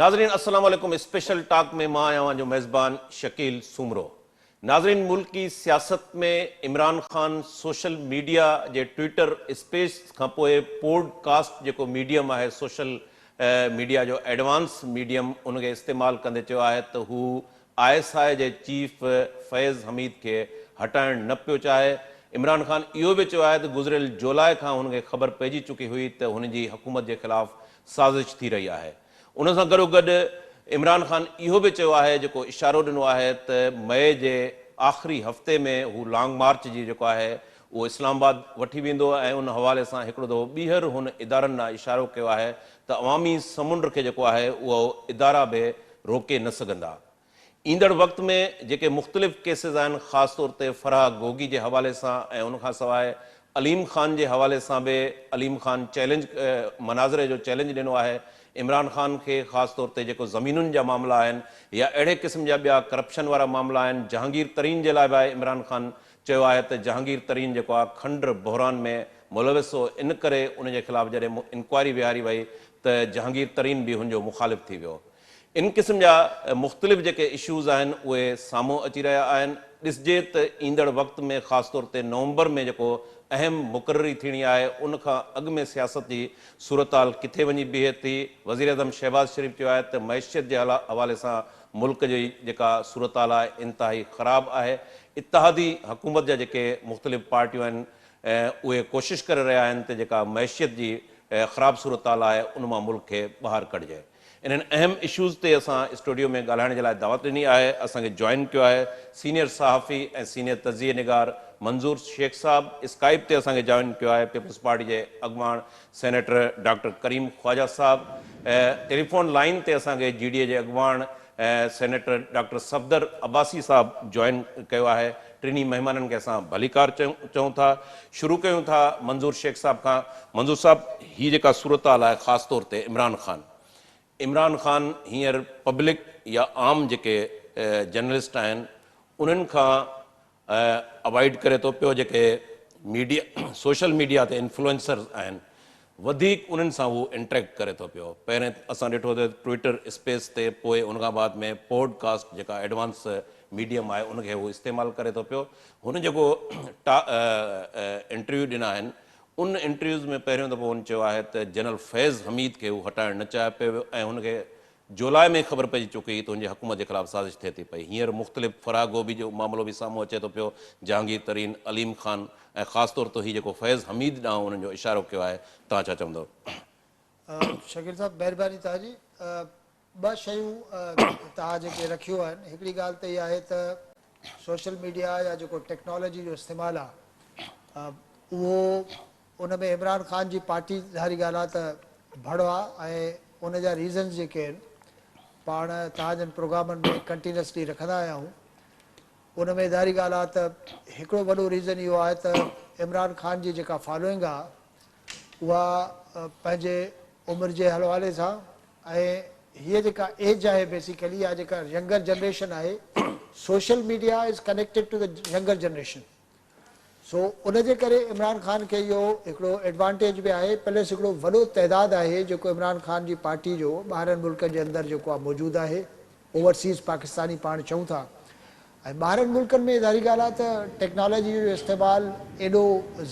ناظرين السلام عليڪم اسپيشل ٽاڪ ۾ مان آهيان اوهان جو ميزبان شڪيل سومرو ناظرين ملڪي سياست ۾ عمران خان سوشل ميڊيا جي ٽوئيٽر اسپيس کان پوء پوڊ ڪاسٽ جيڪو ميڊيم آهي سوشل ميڊيا جو ايڊوانس ميڊيم ان کي استعمال ڪندي چيو آهي ته هو I S I جي چيف فيض حميد کي هٽائڻ نه پيو چاهي. عمران خان اهو به چيو آهي ته گذريل جولاء کان هن کي خبر پئجي چڪي هئي ته هن جي حڪومت جي خلاف سازش ٿي رهي آهي. ان سان گڏوگڏ عمران خان اهو به چيو آهي جيڪو اشارو ڏنو آهي ته مئي جي آخري هفتي ۾ هو لانگ مارچ جي جيڪو آهي اهو اسلام آباد وٺي ويندو ۽ ان حوالي سان هڪڙو دفعو ٻيهر هن ادارن ڏانهن اشارو ڪيو آهي ته عوامي سمنڊ کي جيڪو آهي اهو ادارا به روڪي نه سگهندا. ايندڙ وقت ۾ جيڪي مختلف ڪيسز آهن خاص طور تي فرح گوگي جي حوالي سان ۽ ان کان سواء عليم خان جي حوالي سان به عليم خان چئلينج مناظري جو چئلينج ڏنو آهي عمران خان کي خاص طور تي جيڪو زمينن جا معاملا آهن يا اهڙي قسم جا ٻيا ڪرپشن وارا معاملا آهن جهانگير ترين جي لاء به عمران خان چيو آهي ته جهانگير ترين جيڪو آهي کنڊ بحران ۾ ملوث هو ان ڪري ان جي خلاف جڏهن انڪوائري ويهاري وئي ته جهانگير ترين به هن جو مخالف ٿي ويو. ان قسم جا مختلف جيڪي اشوز آهن اهي سامهون اچي رهيا آهن. ڏسجي ته ايندڙ وقت ۾ خاص طور تي نومبر ۾ جيڪو اهم مقرري ٿيڻي آهي ان کان اڳ ۾ سياست جي صورتحال ڪٿي وڃي بيهي ٿي. وزيراعظم شهباز شريف چيو آهي ته معيشت جي حوالي سان ملڪ جي جيڪا صورتحال آهي انتهائي خراب آهي. اتحادي حڪومت جا جيڪي مختلف پارٽيون آهن اهي ڪوشش ڪري رهيا آهن ته جيڪا معيشت جي خراب صورتحال آهي ان مان ملڪ کي ٻاهر ڪڍجي. انهن اهم اشوز تي اسان اسٽوڊيو ۾ ڳالهائڻ جي لاء دعوت ڏني آهي. اسان کي جوائن ڪيو آهي سينيئر صحافي ۽ سينيئر تجزيي نگار منظور شيخ صاحب، اسڪائپ تي اسان کي جوائن ڪيو آهي پيپلز پارٽي جي اڳواڻ سينيٽر ڊاڪٽر ڪريم خواجه صاحب، ٽيليفون لائين تي اسان کي جي ڊي اي جي اڳواڻ سينيٽر ڊاڪٽر صفدر عباسي صاحب جوائن ڪيو آهي. ٽنهي مهمانن کي اسان ڀليڪار چئون ٿا. شروع ڪيون ٿا منظور شيخ صاحب کان. منظور صاحب هي جيڪا صورتحال آهي خاص طور تي عمران خان عمران خان هينئر پبلڪ يا عام جيڪي جرنلسٽ آهن انهن کان اوائڊ ڪري ٿو پيو جيڪي ميڊيا سوشل ميڊيا تي انفلوئنسرز آهن وڌيڪ انهن سان هو انٽريڪٽ ڪري ٿو پيو پهرين اسان ڏٺو ته ٽوئٽر اسپيس تي پوء ان کان بعد ۾ پوڊ ڪاسٽ جيڪا ايڊوانس ميڊيم آهي ان کي هو استعمال ڪري ٿو پيو هن جيڪو انٽرويو ڏنا آهن ان انٽرويوز ۾ پهريون دفعو هن چيو آهي ته جنرل فيض حميد کي هو هٽائڻ نه چاهي پيو ۽ هن کي جولاء ۾ ئي خبر پئجي چڪي هئي ته هن جي حڪومت جي خلاف سازش ٿئي ٿي پئي. هينئر مختلف فرح گوبي جو معاملو به سامهون اچي ٿو پيو، جهانگير ترين، عليم خان ۽ خاص طور تي هي جيڪو فيض حميد ڏانهن انهن جو اشارو ڪيو آهي، توهان ڇا چوندؤ؟ شڪيل صاحب مهرباني توهان جي. ٻه شيون توهان جيڪي رکيون آهن، هڪڙي ڳالهه ته اها آهي ته سوشل ميڊيا يا جيڪو ٽيڪنالاجي جو استعمال آهي اهو ان ۾ عمران خان جي پارٽي ظاهري ڳالهه آ ته ڀڙ آ ۽ ان جا ريزنز جيڪي آهن پاڻ توهان جن پروگرامن ۾ ڪنٽينسلي رکندا آيا آهيون ان ۾ ظاهري ڳالهه آ ته هڪڙو وڏو ريزن اهو آهي ته عمران خان جي جيڪا فالوئنگ آ اها پنهنجي عمر جي حوالي سان ۽ هيء جيڪا ايج آهي بيسيڪلي يا جيڪا ينگر جنريشن آهي social media is connected to the younger generation سو ان جي ڪري عمران خان کي اهو هڪڙو ايڊوانٽيج به آهي پلس هڪڙو وڏو تعداد آهي جيڪو عمران خان جي پارٽي جو ٻاهرن ملڪن جي اندر جيڪو آهي موجود آهي اوورسيز پاڪستاني پاڻ چئون ٿا ۽ ٻاهرن ملڪن ۾ ظاهري ڳالهه آهي ته ٽيڪنالاجي جو استعمال ايڏو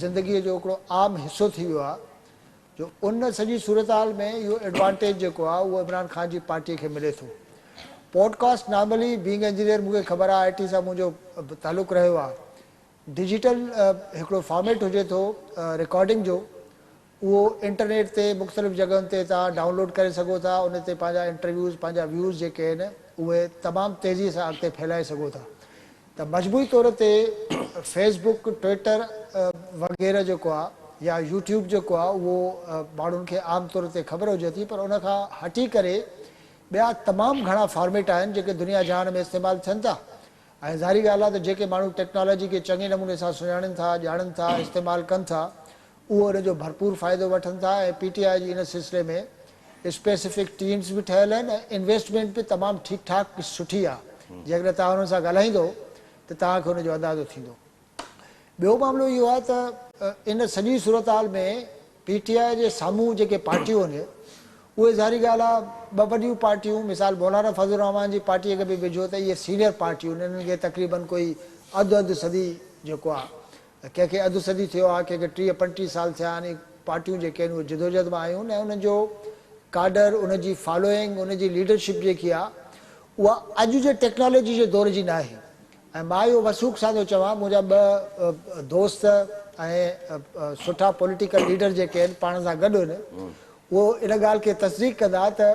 زندگي جو هڪڙو عام حصو ٿي ويو آهي جو ان سڄي صورتحال ۾ اهو ايڊوانٽيج جيڪو آهي اهو عمران خان جي پارٽي کي ملي ٿو. پوڊ ڪاسٽ نارملي بينگ انجنيئر مون کي خبر آهي آء ٽي سان منهنجو تعلق رهيو آهي ڊجيٽل هڪڙو فارميٽ هجي ٿو رڪارڊنگ جو اهو انٽرنيٽ تي مختلف جڳهن تي توهان ڊائونلوڊ ڪري سگهو ٿا ان تي پنهنجا انٽرويوز پنهنجا ويوز جيڪي آهن اهي تمام تيزي سان اڳتي ڦهلائي سگهو ٿا ته مجموعي طور تي فيس بڪ، ٽوئٽر وغيره جيڪو آ يا يوٽيوب جيڪو آ اهو ماڻهن کي عام طور تي خبر هجي ٿي پر ان کان هٽي ڪري ٻيا تمام گهڻا فارميٽ آهن جيڪي دنيا جهان ۾ استعمال ٿين ٿا ۽ ظاهري ڳالهه آ ته جيڪي ماڻهو ٽيڪنالاجي کي چڱي نموني سان سڃاڻين ٿا، ڄاڻن ٿا، استعمال ڪن ٿا اهو ان جو ڀرپور فائدو وٺن ٿا ۽ پي ٽي آء جي ان سلسلي ۾ اسپيسفڪ ٽيمز به ٺهيل آهن ۽ انويسٽمينٽ به تمام ٺيڪ ٺاڪ سٺي آهي جيڪڏهن توهان انهن سان ڳالهائيندو ته توهان کي ان جو اندازو ٿيندو. ٻيو معاملو اهو آهي ته ان سڄي صورتحال ۾ پي ٽي آء جي سامهون جيڪي پارٽيون آهن اهي ظاهري ڳالهه آ ٻه وڏيون پارٽيون مثال مولانا فضل الرحمان جي پارٽيء کي به وجهو ته اهي سينئر پارٽيون آهن انهن کي تقريبن ڪوئي اڌ اڌ صدي جيڪو آ ڪنهن کي اڌ صدي ٿيو آ ڪنهن کي 30 35 سال ٿيا آهن اهي پارٽيون جيڪي آهن اهي جدوجهد مان آيون آهن ۽ انهن جو ڪاڊر ان جي فالوئنگ ان جي ليڊرشپ جيڪي آ اها اڄ جي ٽيڪنالاجي جي دور جي ناهي ۽ مان اهو وثوق سان ٿو چوان منهنجا ٻه دوست ۽ سٺا پوليٽيڪل ليڊر جيڪي آهن پاڻ سان گڏ آهن اهو ان ڳالهه کي تصديق ڪندا ته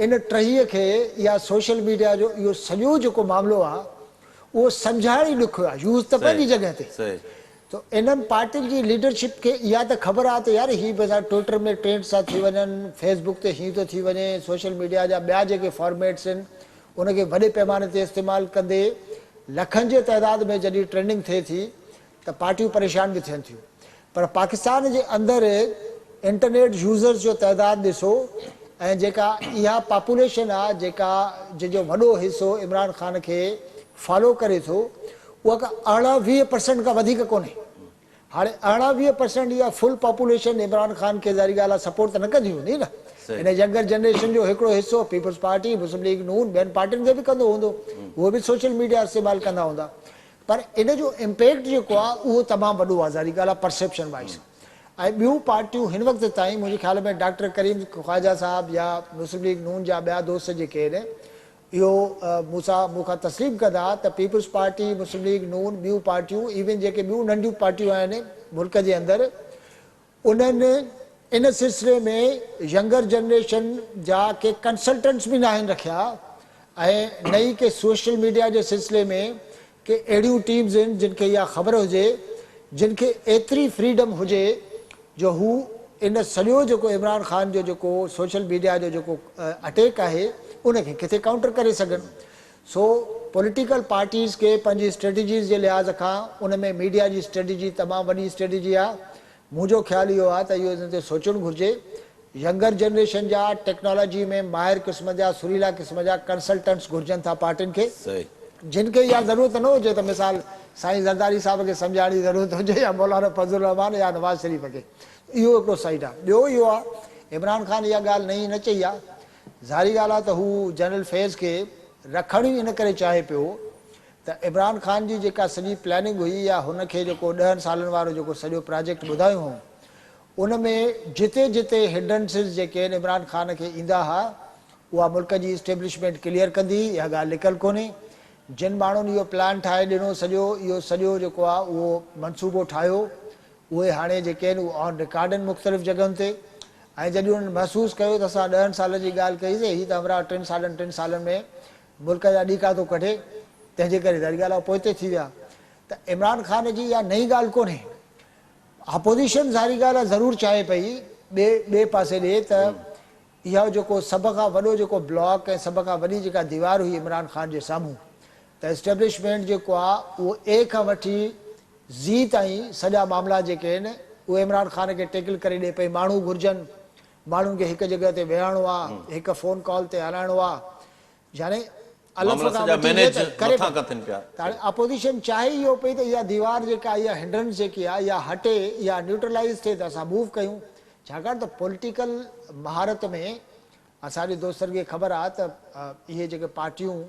ان ٽهيء کي اها سوشل ميڊيا جو اهو سڄو جيڪو معاملو آهي اهو سمجهائڻ ئي ڏکيو آهي يوز ته پنهنجي جڳهه تي ته انهن پارٽين جي ليڊرشپ کي اها ته خبر آهي ته يار هي به ٽوئٽر ۾ ٽرينڊ ٿا ٿي وڃن فيس بڪ تي هيئن ٿو ٿي وڃي سوشل ميڊيا جا ٻيا جيڪي فارميٽس آهن ان کي وڏي پيماني تي استعمال ڪندي لکن جي تعداد ۾ جڏهن ٽرينڊنگ ٿئي ٿي ته پارٽيون پريشان به ٿين ٿيون پر پاڪستان جي اندر انٽرنيٽ يوزرز جو تعداد ڏسو ۽ جيڪا اها پاپوليشن آ جيڪا جنهن جو وڏو حصو عمران خان کي فالو ڪري ٿو اها ڪا 18 20 پرسنٽ کان وڌيڪ ڪونهي. هاڻي 18 20 پرسنٽ اها فل پاپوليشن عمران خان کي ظاهري ڳالهه آ سپورٽ ته نه ڪندي هوندي نه. هن ينگر جنريشن جو هڪڙو حصو پيپلز پارٽي، مسلم ليگ نون ٻين پارٽين کي به ڪندو هوندو اهي به سوشل ميڊيا استعمال ڪندا هوندا پر ان جو امپيڪٽ جيڪو آ اهو تمام وڏو آ ظاهري ڳالهه آ پرسيپشن وائيز ۽ ٻيون پارٽيون هن وقت تائين منهنجي خيال ۾ ڊاڪٽر ڪريم خواجه صاحب يا مسلم ليگ نون جا ٻيا دوست جيڪي آهن اهو مون سان مون کان تسليم ڪندا ته پيپلز پارٽي، مسلم ليگ نون، ٻيون پارٽيون ايون جيڪي ٻيون ننڍيون پارٽيون آهن ملڪ جي اندر انهن ان سلسلي ۾ ينگر جنريشن جا ڪي ڪنسلٽنٽس به ناهن رکيا ۽ نه ئي ڪي سوشل ميڊيا جي سلسلي ۾ ڪي اهڙيون ٽيمز آهن جن کي اها خبر هجي جن کي ايتري فريڊم هجي جو هو ان سڄو جيڪو عمران خان جو جيڪو سوشل ميڊيا جو جيڪو اٽيڪ آهي ان کي ڪٿي ڪائونٽر ڪري سگهن. سو پوليٽيڪل پارٽيز کي پنهنجي اسٽريٽجيز جي لحاظ کان ان ۾ ميڊيا جي اسٽريٽجي تمام وڏي اسٽريٽجي آهي. منهنجو خيال اهو آهي ته اهو ان تي سوچڻ گهرجي. ينگر جنريشن جا ٽيڪنالاجي ۾ ماهر قسم جا سريلا قسم جا ڪنسلٽنٽس گهرجن ٿا پارٽين کي جن کي اها ضرورت نه هجي ته مثال سائين زرداري صاحب کي سمجهائڻ جي ضرورت هجي يا مولانا فضل الرحمان يا نواز شريف کي اهو هڪڙو سائيڊ آهي ٻيو اهو آهي عمران خان اها ڳالهه نئين نه چئي آهي ظاهري ڳالهه آهي ته هو جنرل فيض کي رکڻ ئي ان ڪري چاهي پيو ته عمران خان جي جيڪا سڄي پلاننگ هئي يا هن کي جيڪو ڏهن سالن وارو جيڪو سڄو پراجيڪٽ ٻڌايو هئائون ان ۾ جتي جتي هنڊرنسز جيڪي آهن عمران خان کي ايندا ها اها ملڪ جي اسٽيبلشمينٽ ڪليئر ڪندي هئي اها ڳالهه لڪل ڪونهي. جن ماڻهن اهو پلان ٺاهي ڏنو سڄو اهو سڄو جيڪو آهي اهو منصوبو ٺاهيو اهي هاڻي جيڪي آهن اهي آن رڪارڊ آهن مختلف جڳهن تي ۽ جڏهن انهن محسوس ڪيو ته اسان ڏهن سالن جي ڳالهه ڪئي سي هي ته همراهه ٽن ساڍن ٽن سالن ۾ ملڪ جا ڏيڪا ٿو ڪڍي تنهن جي ڪري ظاهري ڳالهه آهي پوئتي ٿي ويا ته عمران خان جي اها نئين ڳالهه ڪونهي. اپوزيشن ظاهري ڳالهه آهي ضرور چاهي پئي ٻئي ٻئي پاسي ڏي ته اهو جيڪو سڀ کان وڏو جيڪو بلاڪ ۽ سڀ کان وڏي جيڪا ديوار هئي عمران خان جي سامهون ته اسٽيبلشمينٽ جيڪو آهي اهو اي کان وٺي زي تائين سڄا معاملا جيڪي آهن اهي عمران خان کي ٽيڪل ڪري ڏي پئي ماڻهو گهرجن ماڻهن کي هڪ جڳهه تي ويهارڻو آهي هڪ فون ڪال تي هلائڻو آهي يعني الف معاملا کان سڄا وٺي مينيج زي تائين ڪري مٿان پئي کان ٿين پيا. ته هاڻي اپوزيشن چاهي اهو پئي ته اها ديوار جيڪا اها هنڊرنس جيڪي آهي اها هٽي اها نيوٽرلائيز ٿئي ته اسان موو ڪيون ڇاڪاڻ ته پوليٽيڪل مهارت ۾ اسان جي دوستن کي خبر آهي ته اهي جيڪي پارٽيون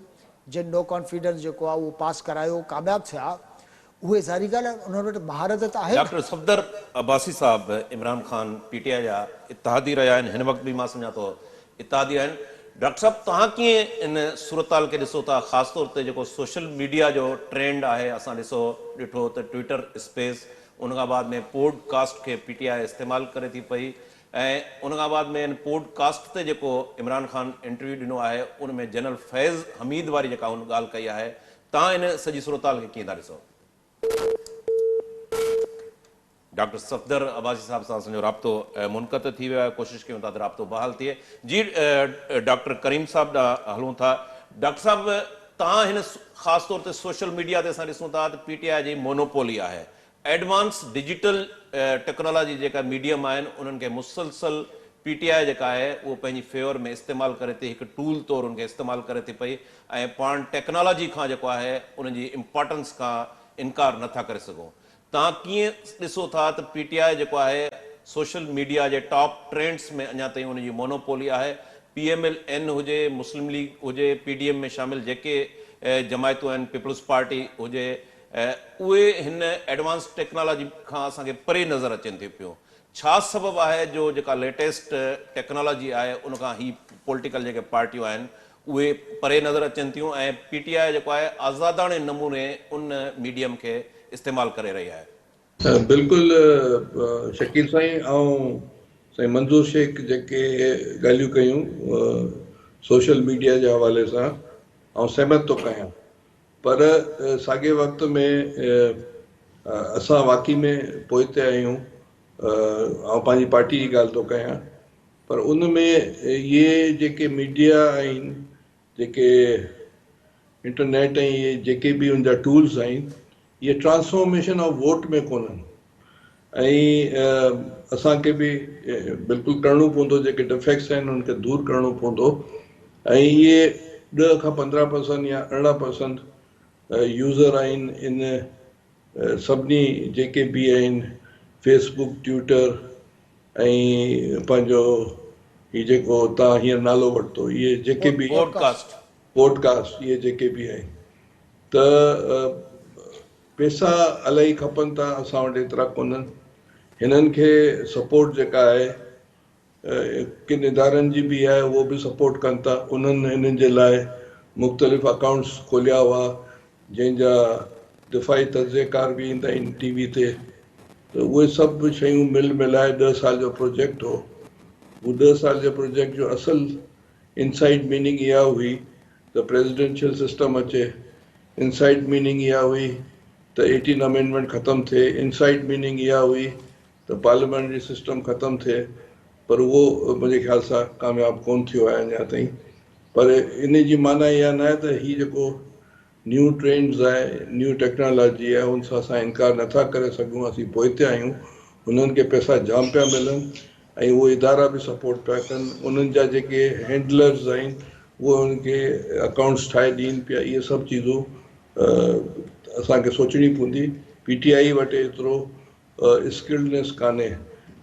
جن نو ڪانفيڊنس جيڪو آهي اهو پاس ڪرايو ڪامياب ٿيا اهي ظاهري ڳالهه آهي انهن وٽ مهارت ته آهي نه. ڊاڪٽر صفدر عباسي صاحب عمران خان پي ٽي آء جا اتحادي رهيا آهن هن وقت به مان سمجهان ٿو اتحادي آهن ڊاڪٽر صاحب توهان ڪيئن ان صورتحال کي ڏسو ٿا خاص طور تي جيڪو سوشل ميڊيا جو ٽرينڊ آهي اسان ڏسو ڏٺو ته ٽوئٽر اسپيس ان کان بعد ۾ پوڊ ڪاسٽ کي پي ٽي آء استعمال ڪري ٿي پئي ۽ ان کان بعد ۾ ان پوڊ ڪاسٽ تي جيڪو عمران خان انٽرويو ڏنو آهي ان ۾ جنرل فيض حميد واري جيڪا هن ڳالهه ڪئي آهي توهان ان سڄي صورتحال کي ڪيئن ٿا ڏسو؟ ڊاڪٽر صفدر عباسي صاحب سان اسان جو رابطو منقطع ٿي ويو آهي، ڪوشش ڪيون ٿا ته رابطو بحال ٿئي. جي ڊاڪٽر ڪريم صاحب ڏانهن هلون ٿا. ڊاڪٽر صاحب توهان هن خاص طور تي سوشل ميڊيا تي اسان ڏسون ٿا ته پي ٽي آء جي مونوپولي آهي. ايڊوانس ڊجيٽل ٽيڪنالاجي جيڪا ميڊيم آهن انهن کي مسلسل پي ٽي آء جيڪا آهي اهو پنهنجي فيور ۾ استعمال ڪري ٿي هڪ ٽول طور ان کي استعمال ڪري ٿي پئي ۽ پاڻ ٽيڪنالاجي کان جيڪو آهي ان جي امپارٽنس کان انڪار نه ٿا ڪري سگهون. توهان ڪيئن ڏسو ٿا ته پي ٽي آء جيڪو آهي سوشل ميڊيا جي ٽاپ ٽرينڊس ۾ اڃا تائين ان جي مونوپولي آهي. پي ايم ايل اين هجي، مسلم ليگ هجي، پي ڊي ايم ۾ شامل جيڪي جماعتون آهن، پيپلز پارٽي هجي، اهي هن ايڊوانس ٽيڪنالاجي کان اسان کي پري نظر اچن ٿيون پيون. ڇا سبب آهي جو جيڪا ليٽيسٽ ٽيڪنالاجي آهي ان کان هي پوليٽيڪل جيڪي پارٽيون آهن اهي پري نظر اچن ٿيون ۽ پي ٽي آء جيڪو آهي آزاداڻي نموني ان ميڊيم کي استعمال ڪري رهي آهي. بلڪل شڪيل سائين آئون سائين منظور شيخ جيڪي ڳالهيون ڪيون سوشل ميڊيا جي حوالي سان آئون سهمت ٿو ڪيان پر ساڳي وقت ۾ اسان واقعي ۾ پوئتي آهيون آئون پنهنجي پارٽي جي ڳالهه ٿو ڪيان پر ان ۾ اهي جيڪي ميڊيا آهن جيڪي انٽرنيٽ ۽ اهي جيڪي به ان جا ٽولز آهن اهي ٽرانسفارميشن آف ووٽ ۾ ڪونهن ۽ اسان کي به بلڪل ڪرڻو پوندو جيڪي ڊفيڪٽس آهن انهن کي دور ڪرڻو پوندو ۽ اهي 10 کان 15 پرسنٽ يا 18 پرسنٽ يوزر آهن ان سڀني جيڪي به آهن فيس بڪ ٽيوٽر ۽ پنهنجو هي جيڪو تان هينئر نالو ورتو اهي جيڪي به پوڊ ڪاسٽ. پوڊ ڪاسٽ اهي جيڪي به آهن ته پيسا الائي کپن ٿا اسان وٽ ايترا ڪونهن هنن کي سپورٽ جيڪا آهي ڪن ادارن جي به آهي اهو به سپورٽ ڪن ٿا انهن هنن جي لاء مختلف اڪائونٽس کوليا هئا جنهن جا دفاعي تجزيه ڪار به ايندا آهن ٽي وي تي ته اهي سڀ شيون مل ملائي ڏهه سال جو پروجيڪٽ هو. هو ڏهه سال جي پروجيڪٽ جو اصل انسائيڊ ميننگ اها هئي ته پريزيڊنشل سسٽم اچي، انسائيڊ ميننگ اها هئي ته ايٽين امينڊمينٽ ختم ٿئي، انسائيڊ ميننگ اها هئي ته پارليامينٽري سسٽم ختم ٿئي پر اهو منهنجي خيال سان ڪامياب ڪونه ٿيو آهي اڃا تائين پر ان جي معنيٰ اها ناهي ته هي جيڪو نيو ٽرينڊز آهي نيو ٽيڪنالاجي آهي ان سان اسان انڪار نٿا ڪري سگهون اسين پوئتي آهيون انهن کي پئسا جام پيا ملن ۽ اهي ادارا به سپورٽ پيا ڪن انهن جا جيڪي هينڊلرز آهن اهي انهن کي اڪائونٽس ٺاهي ڏين پيا اهي سڀ چيزون اسان کي سوچڻي پوندي پي ٽي آئي وٽ ايترو اسڪلڊنيس ڪانهي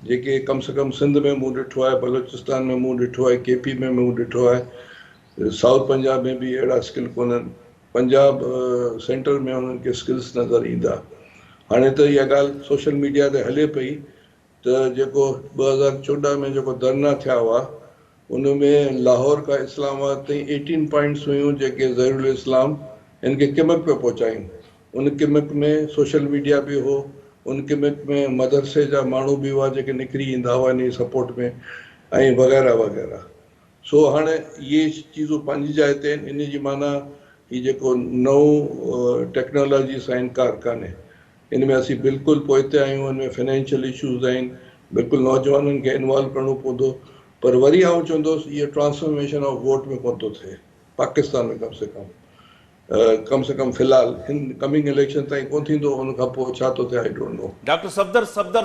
جيڪي ڪم سي ڪم سنڌ ۾ مون ڏٺو آهي بلوچستان ۾ مون ڏٺو آهي ڪي پي ۾ مون ڏٺو آهي سائوٿ پنجاب ۾ به اهڙا اسڪل ڪونهن پنجاب سينٽر ۾ انهن کي اسڪلس نظر ايندا هاڻي ته اها ڳالهه سوشل ميڊيا تي هلي پئي ته جيڪو 2014 ۾ جيڪو ڌرنا ٿيا هئا ان ۾ لاهور کان اسلام آباد تائين ايٽين پوائنٽس هيون جيڪي ظهير الاسلام هن کي ڪمڪ پيو پهچائين. ان ڪمڪ ۾ سوشل ميڊيا به هو، ان ڪمڪ ۾ مدرسي جا ماڻهو به هئا جيڪي نڪري ايندا هئا انهي سپورٽ ۾ ۽ وغيره وغيره. سو هاڻي اهي چيزون پنهنجي جاء تي آهن انهي جي معنيٰ هي جيڪو نئون ٽيڪنالاجي سان انڪار ڪانهي. ان ۾ اسين بلڪل پوئتي آهيون، ان ۾ فنانشل اشوز آهن، بلڪل نوجوانن کي انوالو ڪرڻو پوندو پر وري آئون چوندس اهو ٽرانسفارميشن آف ووٽ ۾ ڪونه ٿو ٿئي پاڪستان ۾ ڪم سي ڪم ڪم سي ڪم في الحال هن ڪمنگ اليڪشن تائين ڪونه ٿيندو ان کان پوء ڇا ٿو ٿئي I don't know. Doctor Safdar Safdar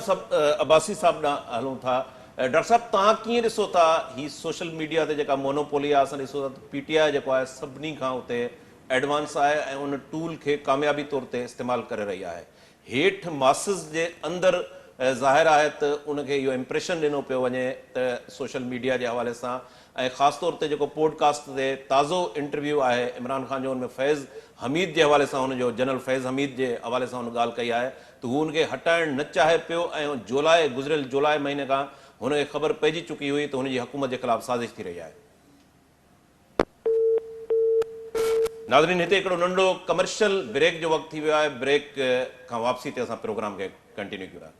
Abbasi صاحب ڏانهن هلون ٿا. ڊاڪٽر صاحب توهان ڪيئن ڏسو ٿا هي سوشل ميڊيا تي جيڪا مونوپولي آهي اسان ڏسون ٿا ته پي ٽي آء جيڪو آهي سڀني کان اتي ايڊوانس آهي ۽ ان ٽول کي ڪاميابي طور تي استعمال ڪري رهي آهي. هيٺ ماسز جي اندر ظاهر آهي ته ان کي اهو امپريشن ڏنو پيو وڃي ته سوشل ميڊيا جي حوالي سان ۽ خاص طور تي جيڪو پوڊ ڪاسٽ تي تازو انٽرويو آهي عمران خان جو ان ۾ فيض حميد جي حوالي سان هن جو جنرل فيض حميد جي حوالي سان هن ڳالهه ڪئي آهي ته هو ان کي هٽائڻ نه چاهي پيو ۽ جولاء گذريل جولاء مهيني کان هن کي خبر پئجي چڪي هئي ته هن جي حڪومت جي خلاف سازش ٿي رهي آهي. ناظرين هتي هڪڙو ننڍڙو ڪمرشل بريڪ جو وقت ٿي ويو آهي بريڪ کان واپسي تي اسان پروگرام کي ڪنٽينيو ڪيون ٿا.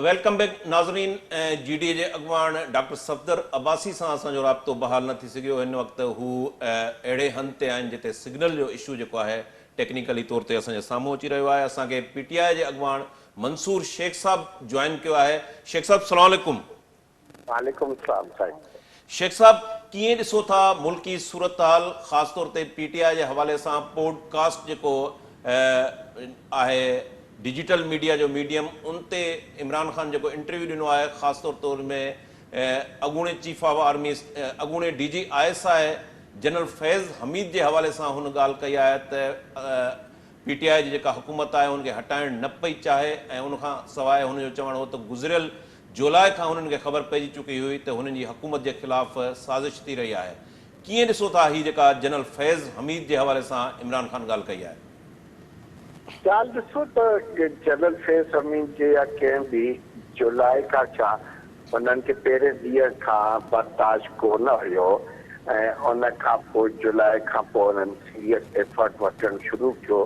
Welcome back ناظرين جي ڊي اي جي اڳواڻ ڊاڪٽر صفدر عباسي سان اسان جو رابطو بحال نه ٿي سگهيو هن وقت هو اهڙي هنڌ تي آهن جتي سگنل جو اشو جيڪو آهي ٽيڪنيڪلي طور تي اسان جي سامهون اچي رهيو آهي اسان کي پي ٽي آء جي اڳواڻ منصور شيخ صاحب جوائن ڪيو آهي شيخ صاحب سلام عليڪم. وعليڪم السلام سائين. شيخ صاحب ڪيئن ڏسو ٿا ملڪي صورتحال خاص طور تي پي ٽي آء جي حوالي سان پوڊ ڪاسٽ جيڪو آهي ڊجيٽل ميڊيا جو ميڊيم ان تي عمران خان جيڪو انٽرويو ڏنو آهي خاص طور طور ۾ اڳوڻي چيف آف آرمي اڳوڻي D G I S I general Faiz Hameed جي حوالي سان هن ڳالهه ڪئي آهي ته پي ٽي آء جي جيڪا حڪومت آهي ان کي هٽائڻ نه پئي چاهي ۽ ان کان سواء هن جو چوڻ هو ته گذريل جولاء کان هنن کي خبر پئجي چڪي هئي ته هنن جي حڪومت جي خلاف سازش ٿي رهي آهي. ڪيئن ڏسو ٿا هي جيڪا جنرل فيض حميد جي حوالي سان عمران خان ڳالهه ڪئي آهي؟ ڳالهه ڏسو ته جنرل فيض حميد جي يا ڪنهن به جولاء کان ڇا انهن کي پهرين ڏينهن کان برداشت ڪو نه هيو ۽ ان کان پوء جولاء کان پوء انهن سيريس ايفرٽ وٺڻ شروع ڪيو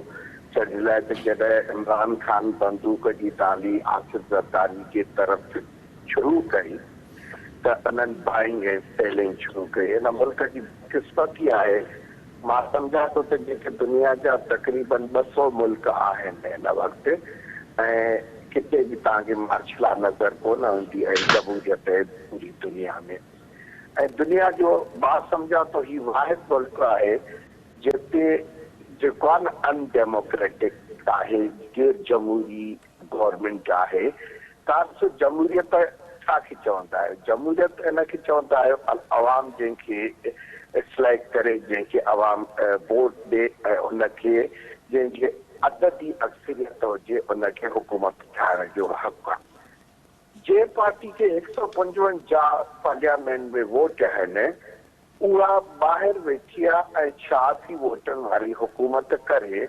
ڇا لاء ته جڏهن عمران خان بندوق جي تالي آصف زرداري جي طرف شروع ڪئي ته انهن بائنگ ۽ سيلنگ شروع ڪئي. هن ملڪ جي بدقسمتي آهي مان سمجهان ٿو ته جيڪي دنيا جا تقريبن 200 ملڪ آهن هن وقت ۽ ڪٿي به توهان کي مارشلا نظر ڪونه ايندي ۽ جمهوريت آهي پوري دنيا ۾ ۽ دنيا جو مان سمجهان ٿو هي واحد ملڪ آهي جتي جيڪو آهي نه ان ڊيموڪريٽڪ آهي غير جمهوري گورنمينٽ آهي توهان ڏسو جمهوريت ڇا کي چوندا آهيو؟ جمهوريت ان کي چوندا آهيو عوام جنهن کي سليڪٽ ڪري جنهن کي عوام ووٽ ڏي ۽ ان کي جنهن جي عددي اڪثريت هجي ان کي حڪومت ٺاهڻ جو حق آهي. جنهن پارٽي کي 155 پارليامينٽ ۾ ووٽ آهن اها ٻاهر ويٺي آ ۽ 86 ووٽن واري حڪومت ڪري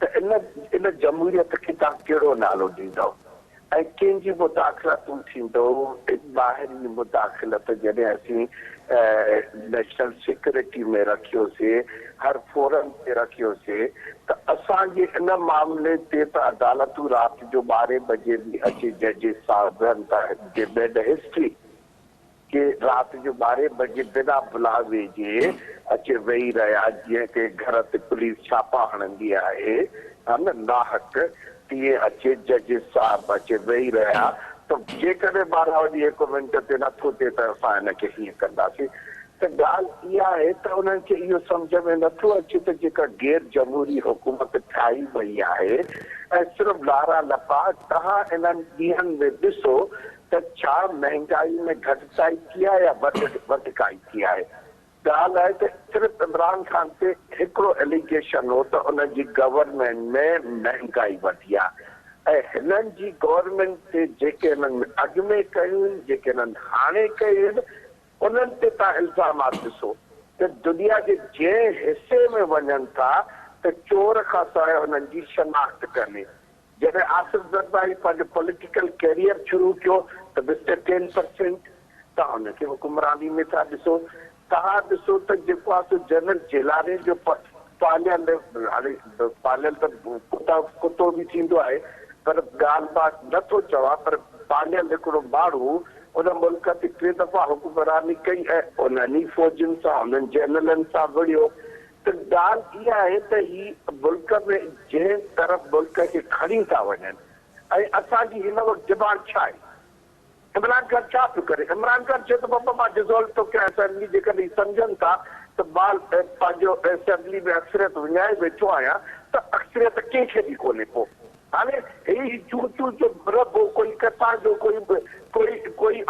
ته ان ان جمهوريت کي توهان ڪهڙو نالو ڏيندؤ ۽ ڪنهن جي مداخلتون ٿيندو ٻاهرين مداخلت جڏهن اسين نيشنل سيڪيورٽي ۾ رکيوسي هر فورم تي رکيوسي ته اسان جي ان معاملي تي ته عدالتون رات جو ٻارهين بجي به اچي ججز صاحب ويهن ٿا جي ميڊ هسٽري. ڪي رات جو ٻارهين بجي بنا بلاوي جي اچي ويهي رهيا جيئن ڪنهن گهر تي پوليس ڇاپا هڻندي آهي ها نه ناحق تيئن اچي ججز صاحب اچي ويهي رهيا ته جيڪڏهن ٻارهن وڄي هڪ منٽ تي نٿو ٿئي ته اسان هن کي هيئن ڪنداسين ته ڳالهه اها آهي ته انهن کي اهو سمجهه ۾ نٿو اچي ته جيڪا غير جمهوري حڪومت ٺاهي وئي آهي ۽ صرف لارا لپا توهان انهن ڏينهن ۾ ڏسو ته ڇا مهنگائي ۾ گهٽتائي ٿي آهي يا وڌڪائي ٿي آهي؟ ڳالهه آهي ته صرف عمران خان تي هڪڙو اليگيشن هو ته ان جي گورنمينٽ ۾ مهنگائي وڌي آهي ۽ هنن جي گورنمينٽ تي جيڪي هنن اڳ ۾ ڪيون آهن جيڪي هنن هاڻي ڪيون آهن انهن تي توهان الزامات ڏسو ته دنيا جي جنهن حصي ۾ وڃن ٿا ته چور کان سواء انهن جي شناخت ڪانهي. جڏهن آصف زرداري پنهنجو پوليٽيڪل ڪيريئر شروع ڪيو ته مسٽر ٽين پرسينٽ توهان ان کي حڪمراني ۾ ٿا ڏسو. توهان ڏسو ته جيڪو آهي سو جنرل جيلاني جو پاليل هاڻي پاليل ته ڪتا ڪتو به ٿيندو آهي پر ڳالهه مان نه ٿو چوان پر پاليل هڪڙو ماڻهو ان ملڪ تي ٽي دفعا حڪمراني ڪئي ۽ انهن ئي فوجين سان انهن جنرلن سان وڙهيو ته ڳالهه اها آهي ته هي ملڪ ۾ جنهن طرف ملڪ کي کڻي ٿا وڃن ۽ اسان جي هن وقت ڊمانڊ ڇا آهي؟ عمران خان ڇا پيو ڪري؟ عمران خان چيو ته بابا مان ڊزالو ٿو ڪيان اسيمبلي جيڪڏهن هي سمجهن ٿا ته مان پنهنجو اسيمبلي ۾ اڪثريت وڃائي ويٺو آهيان ته اڪثريت ڪنهن کي به ڪونهي پوء هاڻي هي چون چون جو مربو ڪوئي ڪٿان جو ڪوئي ڪوئي ڪوئي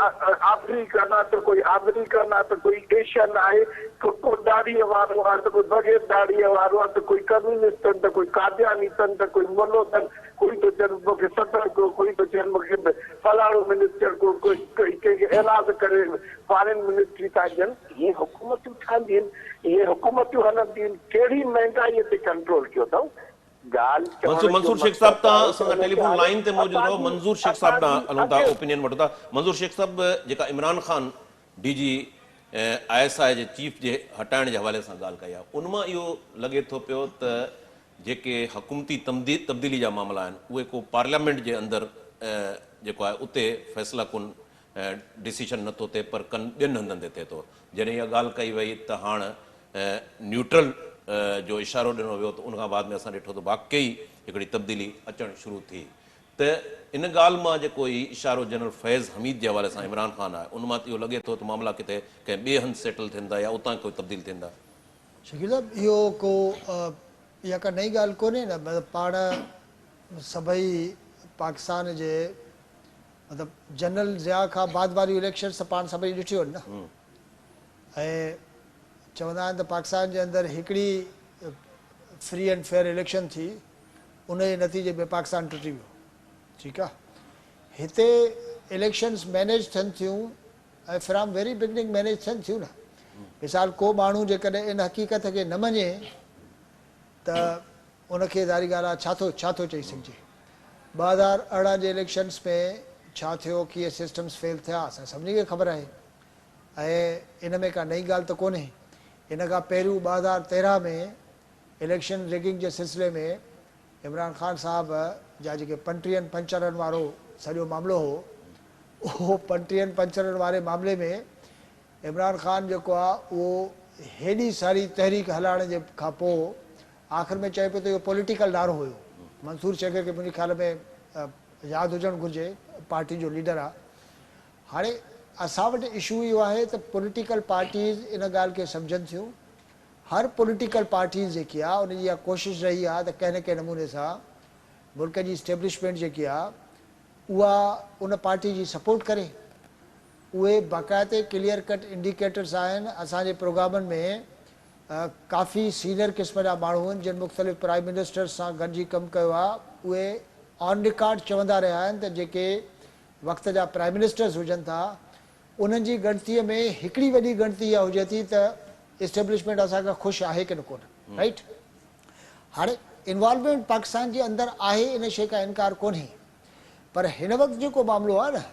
آفريڪن آ ته ڪوئي آمريڪن آ ته ڪوئي ايشين آهي ڪو ڪو ڏاڙهيء وارو آ ته ڪوئي بغير ڏاڙهيء وارو آ ته ڪوئي ڪميونسٽ اٿن ته ڪوئي قادياني اٿن ته ڪوئي ملو اٿن ڪوئي ٿو چون مون کي صدر ڪيو ڪوئي ٿو چون مون کي فلاڻو منسٽر ڪيو ڪوئي ڪنهن کي ايلاز ڪري فارين منسٽري ٿا ڏين اهي حڪومتون ٺهنديون آهن اهي حڪومتون هلنديون آهن ڪهڙي مهنگائيء تي ڪنٽرول ڪيو اٿئون ڳالهه چوڻ منصور جو منصور شيخ صاحب مقصد تان آهي اسان ته سان ان کي ٽيليفون هاڻي لائين تي موجود اسان رهو جي منظور شيخ صاحب اسان ڏانهن جي هلون ٿا اڳ اوپينين وٺون ٿا منظور شيخ صاحب جيڪا Imran Khan D G I S I جي چيف جي هٽائڻ جي حوالي سان ڳالهه ڪئي آهي ان مان اهو لڳي ٿو پيو ته جيڪي حڪومتي تبديلي جا معاملا آهن اهي ڪو پارليامينٽ جي اندر جيڪو آهي اتي فيصلا ڪن ڊسيشن نٿو ٿئي پر ڪن ٻين هنڌن تي ٿئي ٿو. جڏهن اها ڳالهه ڪئي وئي ته هاڻ نيوٽرل جو اشارو ڏنو ويو ته ان کان بعد ۾ اسان ڏٺو ته واقعي هڪڙي تبديلي اچڻ شروع ٿي ته ان ڳالهه مان جيڪو هي اشارو جنرل فيض حميد جي حوالي سان عمران خان آهي ان مان ته اهو لڳي ٿو ته معاملا ڪٿي ڪنهن ٻئي هنڌ سيٽل ٿين ٿا يا اتان ڪو تبديل ٿين ٿا. شڪيل صاحب اهو ڪو اها ڪا نئين ڳالهه ڪونهي نه مطلب پاڻ سڀئي پاڪستان جي مطلب جنرل ضياء کان بعد واريون اليڪشنز ته پاڻ سڀئي ڏٺيون آهن نه ۽ چوندا آهن ته پاڪستان جي اندر هڪڙي فري اينڊ فيئر اليڪشن ٿي ان جي نتيجي ۾ پاڪستان ٽٽي ويو ٺيڪ آ هتي اليڪشنز مينيج ٿين ٿيون ۽ فرام ويري بگننگ مينيج ٿين ٿيون نه مثال ڪو ماڻهو جيڪڏهن ان حقيقت کي نه مڃي ته ان کي ظاهري ڳالهه آ ڇا ٿو ڇا ٿو چئي سگهجي. 2018 جي اليڪشنس ۾ ڇا ٿيو ڪيئن سسٽمز فيل ٿيا اسان سڀني کي خبر آهي ۽ ان ۾ ڪا نئين ڳالهه ته ڪونهي. ان کان پهريون 2013 ۾ اليڪشن رگنگ جي سلسلي ۾ عمران خان صاحب جا جيڪي پنٽيهن پنچرن وارو سڄو معاملو هو اهو پنٽيهن پنچرن واري معاملي ۾ عمران خان جيڪو آ اهو هيڏي ساري تحريڪ هلائڻ جي کان پوء آخر ۾ چئي پيو ته اهو پوليٽيڪل نعرو هيو. منصور شيخ کي منهنجي خيال ۾ ياد هجڻ گهرجي پارٽي جو ليڊر آ. هاڻي اسان وٽ اشو اهو آهي ته پوليٽيڪل پارٽيز ان ڳالهه کي سمجهن ٿيون. هر پوليٽيڪل پارٽيز جيڪي آ ان جي اها ڪوشش رهي آ ته ڪنهن نه ڪنهن نموني سان ملڪ جي اسٽيبلشمينٽ جيڪي آ اها ان پارٽي جي سپورٽ ڪري. اهي باقاعدي ڪليئر ڪٽ انڊيڪيٽرز آهن، اسان جي پروگرامن ۾ ڪافي سينئر قسم جا ماڻهو آهن جن مختلف پرائم منسٽرز سان گڏجي ڪم ڪيو آهي، اهي آن رڪارڊ چوندا رهيا آهن ته جيڪي وقت جا پرائم منسٽرز هجن ٿا انهن جي ڳڻتي ۾ هڪڙي وڏي ڳڻتي اها هجي ٿي ته اسٽيبلشمينٽ اسان کان خوش آهي ڪي نه ڪونه رائيٽ هاڻي انوالومينٽ پاڪستان جي اندر آهي ان شيء کان انڪار ڪونهي پر هن وقت جيڪو معاملو آهي نه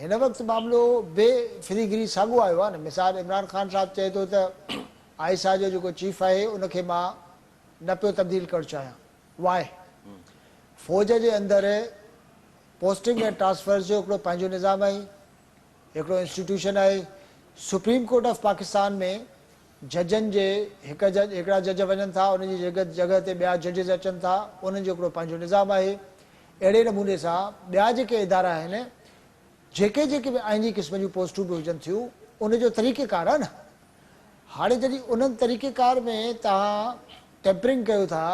هن وقت معاملو به ڦري گهري ساڳو آيو آهي نه مثال عمران خان صاحب چئي ٿو ته I S I جو جيڪو چيف آهي ان کي مان نه پيو تبديل ڪرڻ چاهيان واء فوج جي اندر پوسٽنگ ۽ ٽرانسفرز جو هڪڙو پنهنجو نظام آهي هڪڙو انسٽيٽيوشن آهي سپريم ڪورٽ آف پاڪستان ۾ ججن جي هڪ جج هڪڙا جج وڃن ٿا انهن جي جڳهه تي ٻيا ججز اچن ٿا انهن جو هڪڙو پنهنجو نظام آهي اهڙي نموني سان ٻيا جيڪي ادارا آهن جيڪي جيڪي به آئيني قسم جون پوسٽون به هجن ٿيون ان جو طريقيڪار آهي نه هاڻي جڏهن انهن طريقيڪار ۾ توهان ٽيمپرنگ ڪيو ٿا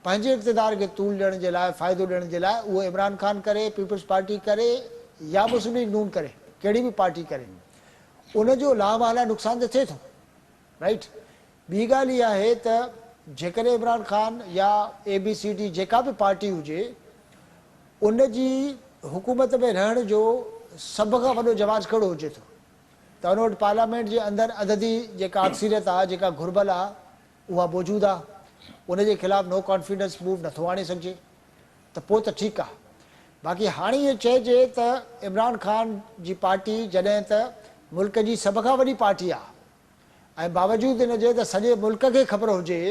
پنهنجي اقتدار کي طول ڏيڻ جي لاء فائدو ڏيڻ جي لاء اهو عمران خان ڪري پيپلز پارٽي ڪري يا مسلم ليگ نون ڪري ڪهڙي به پارٽي ڪري ان جو لامحاله نقصان ته ٿئي ٿو رائيٽ ٻي ڳالهه اها آهي ته جيڪڏهن عمران خان يا اي بي سي ڊي جيڪا به پارٽي هجي ان جي حڪومت ۾ رهڻ جو سڀ کان وڏو جواز ڪهڙو هجي ٿو ته ان وٽ پارليامينٽ جي اندر عددي جيڪا اڪثريت آهي جيڪا گهربل آهي اها موجود آهي ان جي خلاف نو ڪانفيڊنس موو نٿو آڻي سگهجي ته پوء ته ٺيڪ آ. باقي هاڻي ائين چئجي ته عمران خان جي پارٽي جڏهن ته ملڪ جي سڀ کان وڏي پارٽي آ ۽ باوجود ان جي ته سڄي ملڪ کي خبر هجي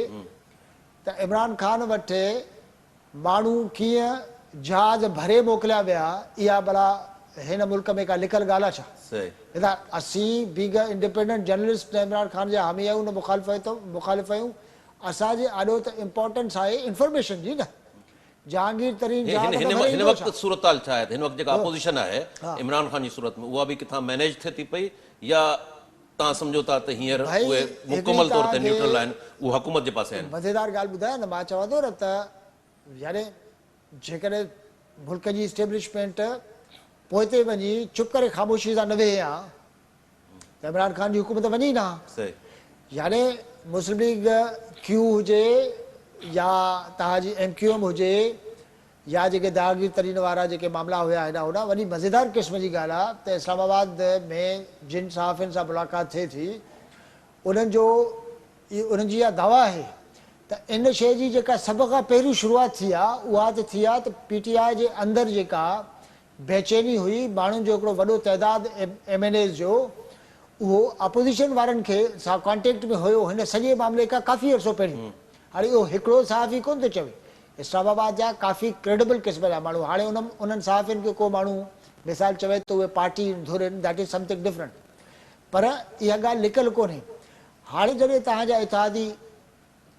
ته عمران خان وٽ ماڻهو ڪيئن جهاز ڀري موڪليا ويا اها ڀلا هن ملڪ ۾ ڪا لڪل ڳالهه آ ڇا؟ نه ته اسين بينگ ا انڊيپينڊنٽ جرنلسٽ نه عمران خان جا حامي آهيون نه مخالف آهيون اسان جي آڏو ته امپارٽنس آهي انفارميشن جي نه جهانگير ترين جهاز ته ڀري هن ايندو وقت ڇا؟ صورتحال ڇا آهي ته هن وقت جيڪا اپوزيشن آهي عمران خان جي صورت ۾ اها به ڪٿان مئنيج ٿئي ٿي پئي يا توهان سمجهو ٿا ته هينئر ڀائي اهي هڪڙي مڪمل طور تي توهان کي نيوٽرل آهن اهي حڪومت جي پاسي آهن. مزيدار ڳالهه ٻڌايان نه مان چوان ٿو نه ته يعني جيڪڏهن ملڪ جي اسٽيبلشمينٽ پوئتي وڃي چپ ڪري خاموشي سان نه ويهي ها ته عمران خان جي حڪومت وڃي ئي نه ها. يعني مسلم ليگ ڪيو هجي يا توهان جي ايم ڪيو ايم هجي يا جيڪي داغي ترين وارا جيڪي معاملا هيا هيڏانهن هوڏانهن وڏي مزيدار قسم جي ڳالهه آهي ته اسلام آباد ۾ جن صحافين سان ملاقات ٿئي ٿي انهن جو انهن جي اها دعويٰ آهي ته ان شيء جي جيڪا سڀ کان پهريون شروعات ٿي آهي اها ته ٿي آهي ته پي ٽي آء جي اندر جيڪا بيچيني هئي، ماڻهن جو هڪڙو وڏو تعداد ايم اين ايز جو اهو اپوزيشن وارن کي سان ڪانٽيڪٽ ۾ هيو هن سڄي معاملي کان ڪافي عرصو پهرين. هاڻي اهو هڪڙو صحافي ڪونه ٿو چوي، اسلام آباد جا ڪافي ڪريڊبل قسم جا ماڻهو، هاڻي ان انهن صحافين کي ڪو ماڻهو مثال چوي ته اهي پارٽي ڌر آهن that is something different پر اها ڳالهه لڪل ڪونهي. هاڻي جڏهن توهان جا اتحادي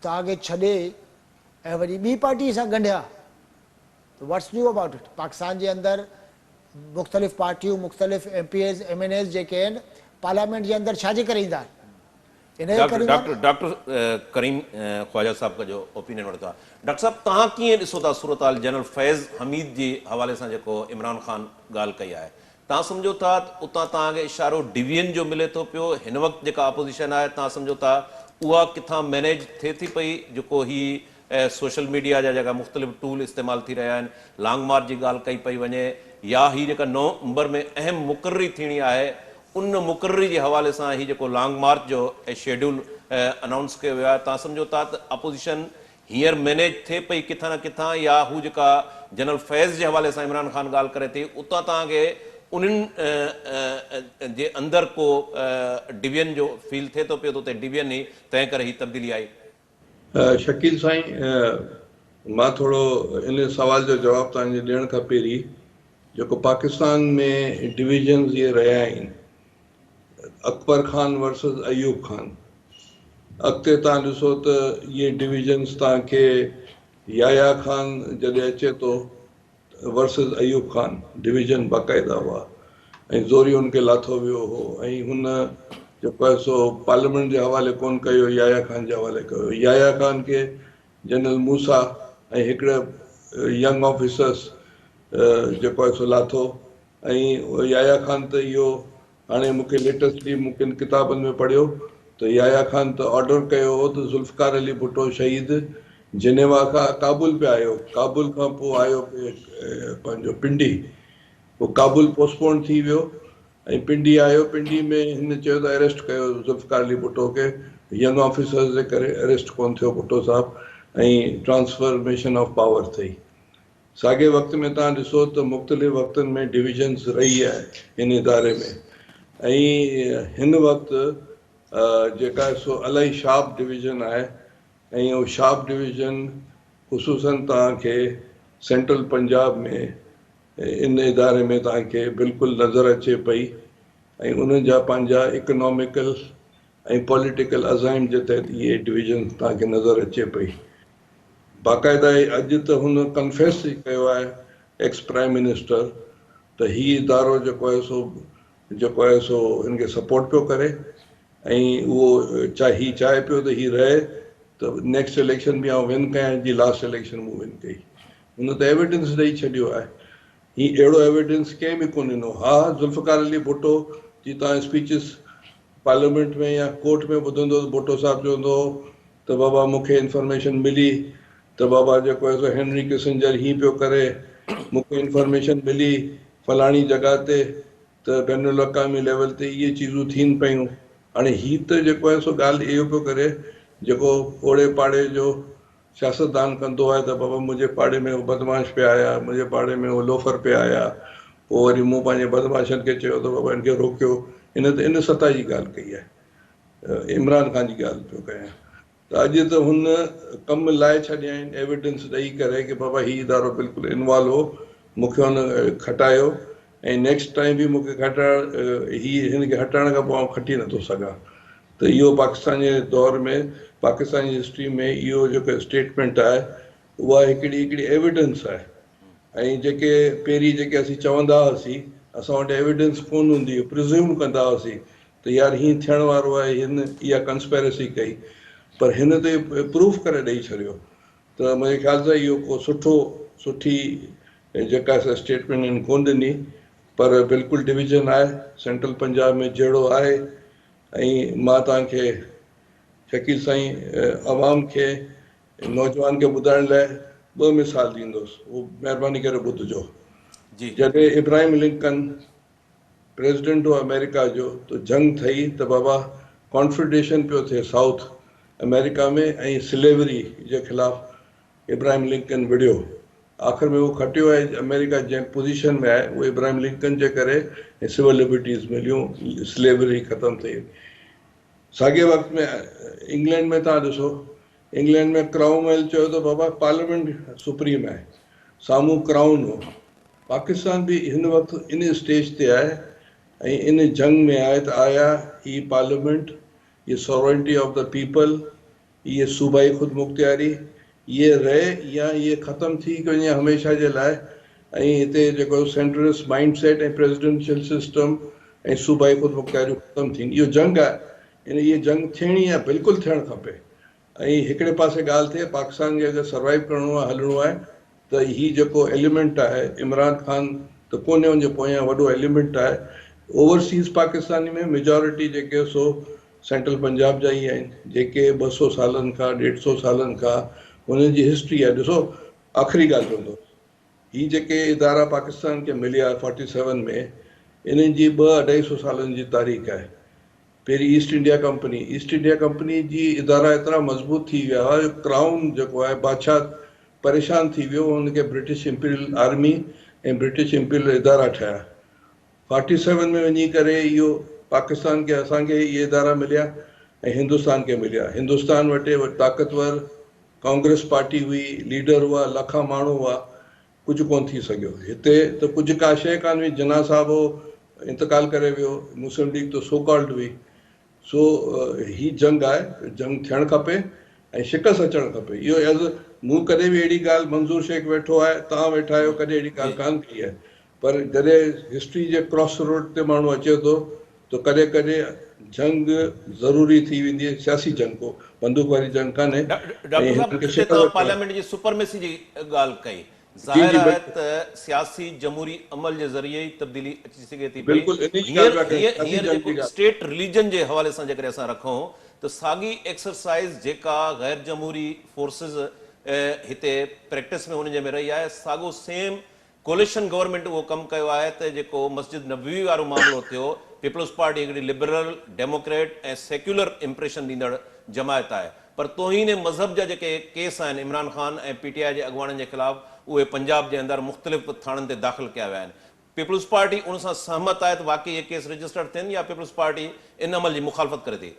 توهان کي ڇڏي ۽ وڃي ٻي پارٽي سان ڳنڍيا ته what's new about it Pakistan جي اندر مختلف پارٽيون مختلف M P As M N As جيڪي آهن پارليامينٽ جي اندر ڇا جي ڪري ايندا آهن؟ انهيء ڪري ڊاڪٽر ڊاڪٽر ڪريم خواجه صاحب جو اوپينين وٺندا. ڊاڪٽر صاحب توهان ڪيئن ڏسو ٿا صورتحال جنرل فيض حميد جي حوالي سان جيڪو عمران خان ڳالهه ڪئي آهي توهان سمجهو ٿا ته اتان توهان کي اشارو ڊويزن جو ملي ٿو پيو هن وقت جيڪا اپوزيشن آهي توهان سمجهو ٿا اها ڪٿان مينيج ٿئي ٿي پئي جيڪو هي سوشل ميڊيا جا جيڪا مختلف ٽول استعمال ٿي رهيا آهن لانگ مارچ جي ڳالهه ڪئي پئي وڃي يا هي جيڪا نومبر ۾ اهم مقرري ٿيڻي آهي ان مقرري جي حوالي سان هي جيڪو لانگ مارچ جو شيڊيول انائونس ڪيو ويو آهي توهان سمجهو ٿا ته اپوزيشن هينئر مينيج ٿئي پئي ڪٿان نه ڪٿان يا هو جيڪا جنرل فيض جي حوالي سان عمران خان ڳالهه ڪري ٿي اتان توهان کي انهن جي اندر ڪو ڊويزن جو فيل ٿئي ٿو پيو ته اتي ڊويزن هئي تنهن ڪري هي تبديلي آئي. شڪيل سائين مان ٿورو ان سوال جو جواب توهان جي ڏيڻ کان پهرين جيڪو پاڪستان ۾ ڊويزنز اهي رهيا آهن اڪبر خان ورسز ايوب خان اڳتي توهان ڏسو ته اهي ڊويزنز توهان کي يحيٰ خان جڏهن اچي ٿو ورسز ايوب خان ڊويزن باقاعده هئا ۽ زوري ان کي لاٿو ويو هو ۽ هن جيڪو آهي سو پارليامينٽ جي حوالي ڪونه ڪيو يحيٰ خان جي حوالي ڪيو يحيٰ خان کي جنرل موسيٰ ۽ هڪڙي ينگ آفيسرس جيڪو آهي سو لاٿو ۽ يحيٰ خان ته اهو هاڻي مون کي ليٽسٽلي مون ڪن ڪتابن ۾ پڙهيو ته يحيٰ خان ته آرڊر ڪيو هو ته ذوالفقار علي ڀٽو شهيد جنيوا کان ڪابل پئي آيو ڪابل کان پوء آيو پئي پنهنجو پنڊي پوء ڪابل پوسٽپون ٿي ويو ۽ پنڊي آيو پنڊي ۾ هن چيو ته اريسٽ ڪيو ذوالفقار علي ڀٽو کي ينگ آفيسرز جي ڪري اريسٽ ڪونه ٿيو ڀٽو صاحب ۽ ٽرانسفرميشن آف پاور ٿي. ساڳئي وقت ۾ توهان ڏسو ته مختلف وقتن ۾ ڊويزنز رهي آهي هن اداري ۾ ۽ هن وقت جيڪا سو الاهي شارپ ڊويزن آهي ۽ اهو شارپ ڊويزن خصوصن توهان کي سينٽرل پنجاب ۾ ان اداري ۾ توهان کي بلڪل نظر اچي پئي ۽ انهن جا پنهنجا اڪناميڪل ۽ پوليٽيڪل عزائم جي تحت اهي ڊويزنز توهان کي نظر اچي پئي. باقاعده اڄ ته هن ڪنفيس ئي ڪيو آهي ايڪس پرائم منسٽر ته هي ادارو جيڪو آهي سو جيڪو آهي سو هن کي سپورٽ پيو ڪري ۽ اهو چاهي هي چاهي پيو ته هي رهي ته نيڪسٽ اليڪشن به آئون ون ڪيان جي لاسٽ اليڪشن مون ون ڪئي هن ته ايويڊنس ڏئي ڇڏيو آهي هي اهڙو ايويڊنس ڪنهن به ڪونه ڏنو ها ذوالفقار علي ڀٽو جي توهان اسپيچز پارليامينٽ ۾ يا ڪورٽ ۾ ٻڌندو ته ڀٽو صاحب چوندو هو ته بابا مون کي انفارميشن ملي ته بابا جيڪو آهي سو هينري ڪسنجر هين پيو ڪري، مون کي انفارميشن ملي فلاڻي جڳهه تي ته بين الاقوامي ليول تي اهي چيزون ٿين پيون. هاڻي هي ته جيڪو آهي سو ڳالهه اهو پيو ڪري جيڪو اوڙي پاڙي جو سياستدان ڪندو آهي ته بابا منهنجي پاڙي ۾ هو بدمعاش پيا آيا، منهنجي پاڙي ۾ هو لوفر پيا آيا، پوء وري مون پنهنجي بدمعاشن کي چيو ته بابا هن کي روڪيو. هن ته ان سطح جي ڳالهه ڪئي آهي. عمران خان جي ڳالهه پيو ڪيان ته اڄ ته هن ڪم لائي ڇڏيا آهن ايويڊنس ڏئي ڪري ڪي بابا هي ادارو بلڪل انوالو هو مون کي هن کٽايو ۽ نيڪسٽ ٽائيم به مون کي کٽائڻ هي هن کي هٽائڻ کان پوء آئون کٽي نٿو سگهان ته اهو پاڪستان جي دور ۾ پاڪستان جي هسٽري ۾ اهو جيڪو اسٽيٽمينٽ آهي اها هڪڙي هڪڙي ايويڊنس آهي ۽ جيڪي پهرين جيڪي اسين چوندا هئاسين اسان وٽ ايويڊنس ڪونه هوندي هئي پرزيوم ڪندا هئاسين ته يار هين ٿيڻ وارو آهي هن اها ڪنسپيرسي ڪئي پر هن ته پروف ڪري ڏئي ڇڏيو ته منهنجي خيال سان اهو ڪو سٺو سٺي جيڪا سا اسٽيٽمينٽ هن ڪونه ڏني پر بلڪل ڊويزن آهي سينٽرل پنجاب ۾ جهڙو آهي ۽ مان توهان کي شڪيل سائين عوام کي نوجوان کي ٻڌائڻ لاء ٻه مثال ڏيندس، اهو مهرباني ڪري ٻڌجو. جڏهن ابراهيم لنڪن پريزيڊنٽ هو آمريڪا جو ته جنگ ٿئي ته بابا ڪانفيڊريشن پيو ٿئي سائوٿ آمريڪا ۾ ۽ سليوري جي خلاف ابراهيم لنڪن وڙهيو. آخر ۾ اهو کٽيو ۽ آمريڪا جنهن پوزيشن ۾ آهي اهو ابراهيم لنڪن جي ڪري ۽ سول لبرٽيز مليون، سليوري ختم ٿي. ساڳئي وقت ۾ انگلينڊ ۾ توهان ڏسو انگلينڊ ۾ ڪرائون ويل چيو ته بابا پارليامينٽ سپريم آهي سامهون ڪرائون هو پاڪستان به هن وقت ان اسٽيج تي آهي ۽ ان جنگ ۾ آهي ته آيا هي پارليامينٽ هي سورنٽي آف the people اهي صوبائي خودمختياري اهي رهي يا اهي ختم ٿي وڃي هميشه جي لاء ۽ هتي جيڪو سينٽرلسٽ مائنڊ سيٽ ۽ پريزيڊنشل سسٽم ۽ صوبائي خودمختياريون ختم ٿين اهو جنگ آهي. ان هيء جنگ ٿيڻي آهي، بلڪل ٿيڻ کپي ۽ هڪڙي پاسي ڳالهه ٿئي پاڪستان کي اگر سروائيو ڪرڻو آهي هلڻو آهي ته هي جيڪو ايليمينٽ آهي عمران خان ته ڪونهي ان جي پويان وڏو ايليمينٽ آهي اوورسيز پاڪستاني ۾ ميجارٽي جيڪي سو سينٽرل پنجاب جا ئي آهن جيڪي 200 سالن کان 150 سالن کان انهن جي هسٽري آهي ڏسو آخري ڳالهه چوندو هي جيڪي ادارا پاڪستان کي مليا فورٽي سيون ۾ انهن جي ٻه اڍائي سو سالن جي تاريخ آهي. پهرين East India Company, East India Company جي ادارا ايترا مضبوط ٿي ويا هئا جو ڪرائون جيڪو آهي بادشاهه پريشان ٿي ويو هن کي British imperial army ۽ British imperial ادارا ٺهيا. فورٽي سيون ۾ وڃي ڪري اهو پاڪستان کي اسان کي اهي ادارا مليا ۽ هندستان کي مليا. هندستان وٽ طاقتور ڪانگريس پارٽي هئي، ليڊر هئا، لکان ماڻهو هئا، ڪجهه ڪونه ٿي سگهيو. هتي ته ڪجهه ڪا شيء ڪانه هئي، جناح صاحب هو، انتقال ڪري ويو، مسلم ليگ ته سو ڪالڊ هئي. سو هي جنگ آهي، جنگ ٿيڻ کپي ۽ شڪست اچڻ کپي. اهو ايز مون ڪڏهن به اهڙي ڳالهه منظور شيخ ويٺو آهي، توهان ويٺا آهيو، ڪڏهن اهڙي ڳالهه ڪانه ڪئي آهي. پر جڏهن هسٽري جي ڪراس روڊ تي ماڻهو اچي ٿو ته ڪڏهن ڪڏهن جنگ ضروري ٿي ويندي آهي، سياسي جنگ ڪو بندوق واري جنگ ڪانهي ۽ ڊاڪٽر صاحب هنن کي هتي شڪل توهان وٺڻ پارليامينٽ جي سپرميسي جي ڳالهه ڪئي، جي ظاهر جي آهي بلڪل. ته سياسي جمهوري عمل جي ذريعي ئي تبديلي اچي سگهي ٿي پئي، بلڪل انهي جي ڳالهه هينئر پيا ڪيون هينئر سياسي هينئر جنگ جيڪو جي ڳالهه. اسٽيٽ رليجن جي حوالي سان جيڪڏهن اسان رکون ته ساڳي ايڪسرسائيز جيڪا غير جمهوري فورسز هتي پريڪٽس ۾ انهن جي ۾ رهي آهي ساڳو سيم ڪوليشن گورنمينٽ اهو ڪم ڪيو آهي ته جيڪو مسجد نبوي وارو معاملو ٿيو، پيپلز پارٽي هڪڙي لبرل، ڊيموڪريٽ ۽ سيڪيولر امپريشن ڏيندڙ جماعت آهي پر توهين مذهب جا جيڪي ڪيس آهن عمران خان ۽ پي ٽي آء جي اڳواڻن جي خلاف اهي پنجاب جي اندر مختلف ٿاڻن تي داخل ڪيا ويا آهن. پيپلز پارٽي ان سان سهمت آهي ته واقعي اهي ڪيس رجسٽرڊ ٿين يا پيپلز پارٽي ان عمل جي مخالفت ڪري ٿي؟